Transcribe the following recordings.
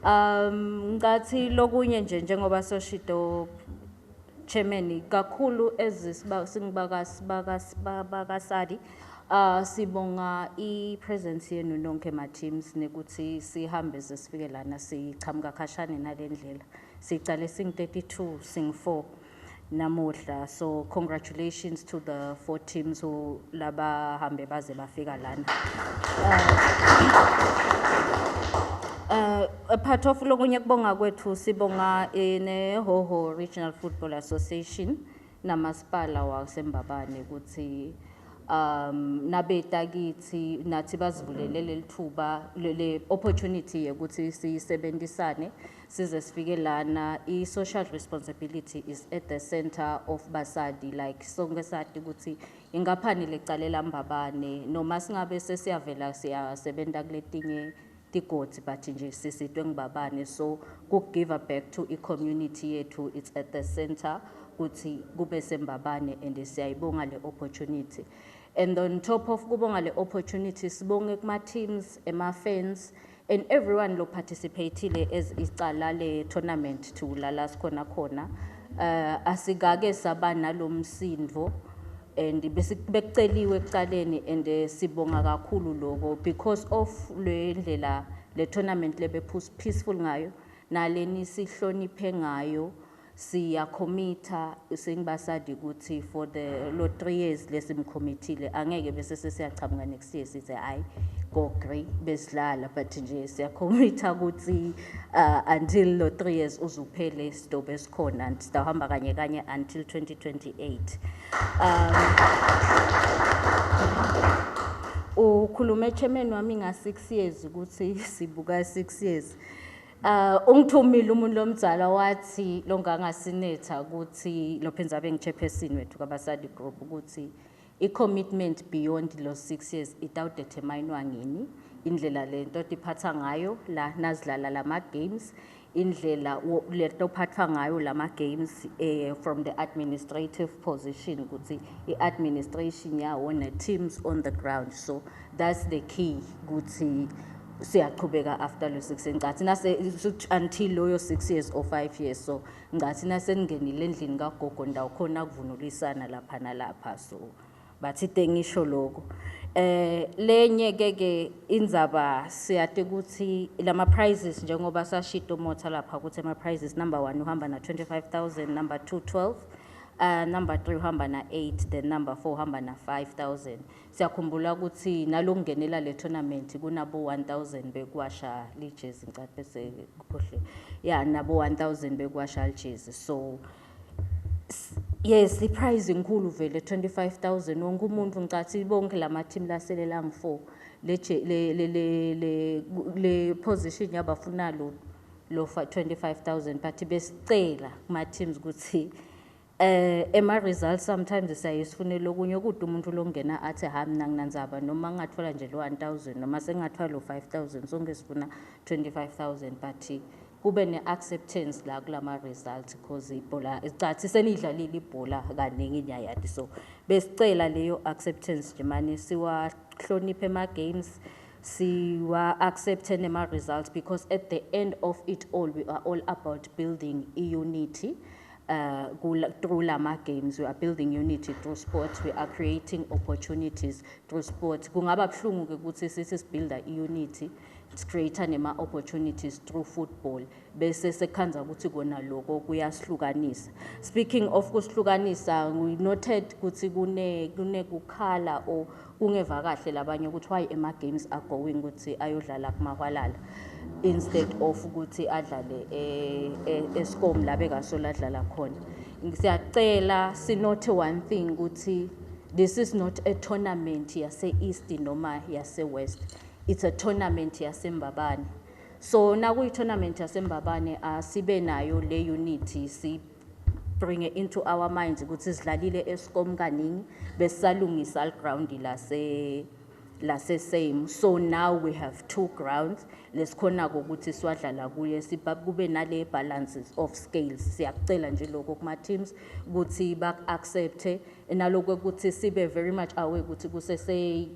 Ngathi lokunye nje njengoba soshito chairman kakhulu ezisiba singibaka sibaka sibakasadi sibonga i-presence yenu nonke ma teams nekuthi sihambe ze sifike lana sichamuka khashane nalendlela sicale sing 32 sing 4 namuhla. So congratulations to the four teams who laba hambe baze bafika lana. A part of lokunye kubonga kwethu sibonga ne-Hoho Regional Football Association namasipala waseMbabane ukuthi nabeta kithi nathi bazivulele lelithuba le opportunity yokuthi sisebenzisane size sifike lana. I-social responsibility is at the center of Basadi, like sonke sati ukuthi ingaphani lecalela Mbabane noma singabe sesiyavela siyasebenta kuletinye tigodzi, but nje sisitwe ngibabane, so ku-give back to i-community yethu, it's at the center kuthi kube sembabane, and siyayibonga le opportunity. And on top of kubonga le opportunity, sibonge kuma-teams, ema-fans and everyone lo participatile as icala le tournament to lala sikhona khona. Asikake saba nalomsindvo and bese bekuceliwe ekucaleni, and sibonga kakhulu lokho because of le ndlela le tournament lebe peaceful ngayo naleni sihloniphe ngayo. Siyacommitha singibasadi ukuthi for the lo 3 years lesimcommittile angeke bese sesiyachamuka next year sithi hayi go grey besidlala, but nje siyacommitha ukuthi until lo 3 years uzuphele sidobe sikhona and sidahamba kanye kanye until 2028. Ukhulume chairman wami nga 6 years ukuthi sibuka 6 years. Ungithumile umuntu lomdzala wathi longangasinetha ukuthi lophenza abe ngi-chairperson wethu kabasadi group ukuthi i-commitment beyond lo 6 years itawudeterminewa ngini indlela lento tiphatha ngayo la nazidlala lama games, indlela lento phathwa ngayo lama games from the administrative position ukuthi i-administration yawo ne-teams on the ground. So that's the key ukuthi siyaqhubeka after lo 6 years, ngathi nase until loyo 6 years or 5 years. So ngathi naseningenile endlini kagogo ndawo khona kuvunulisana lapha nalapha, so bathi tengisho lokho. Lenye ke ke indzaba siyati ukuthi lama prizes njengoba sashito motha lapha ukuthi ama prizes, number 1 uhamba na 25,000, number 2 12, number 3 uhamba na 8, then number 4 uhamba na 5000. Siyakhumbula ukuthi nalokungenela le tournament kunabo 1000 bekuwasha lijezi, ngicathi bese kukhohle ya nabo 1000 bekuwasha lijezi. So yes, i-prize inkulu vele 25,000 wonke umuntu, ngicathi bonke lama team laselela ngi4 le le le le le le position yabafuna lo 25,000, but besicela kuma teams ukuthi ema results sometimes siyaye lokunye kude umuntu longena athi ha mina nginandzaba noma ngingathola nje lo 1000 noma sengingathola lo 5000, sonke sifuna 25,000, but kube ne-acceptance la kulama results because ibhola icathi senidlalile ibhola kaningi inyayadi, so besicela leyo acceptance nje mane siwahloniphe ema games, siwa accept nema results, because at the end of it all we are all about building unity through lama games. We are building unity through sports, we are creating opportunities through sports. Kungaba buhlungu ke ukuthi sithi sibuilda unity, create nema opportunities through football, bese sekhanza ukuthi kona lokho kuyasihlukanisa. Speaking of kusihlukanisa, we noted ukuthi kune kukhala or kungeva kahle labanye ukuthi why ema games are going ukuthi ayodlala kumahwalala instead of ukuthi adlale eSCOM la bekasola adlala khona. Siyacela sinote one thing ukuthi this is not a tournament yase East noma yase West, it's a tournament yaseMbabane. So nakuyi tournament yaseMbabane asibe nayo le unity, si bring it into our minds ukuthi sidlalile eSCOM kaningi besalungisa ground lase same. So now we have two grounds lesikhona ukuthi siwadlala kuye, siba kube nale balances of scales. Siyacela nje lokho kuma teams ukuthi bak accept naloko ukuthi sibe very much aware ukuthi kusese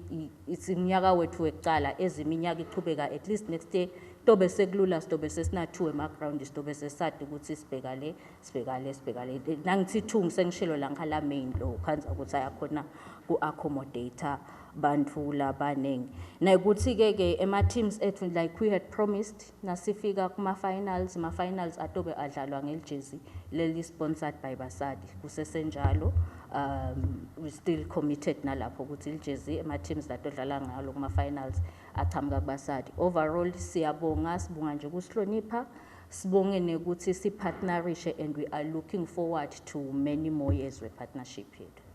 it's iminyaka wethu wekucala eziminyaka ichubeka, at least next year. Tobe sekulula, sitobe sesina two ema-ground, sitobe sesati ukuthi sibheka le, sibheka le, sibheka le. Nangithi two, ngisengishilo la nghala main lo khanza ukuthi ayakhona ku-accommodate bantfu labaningi. Nekuthi-ke ke ema-teams ethu, like we had promised nasifika kuma-finals, ma-finals atobe adlalwa ngelijezi leli sponsored by Basadi. Kusesenjalo, we still committed nalapho ukuthi lijezi ema-teams latodlala ngalo kuma-finals achamuka kubasadi. Overall siyabonga, sibonga nje kusihlonipha, sibonge nekuthi sipartnerishe, and we are looking forward to many more years we-partnership yethu.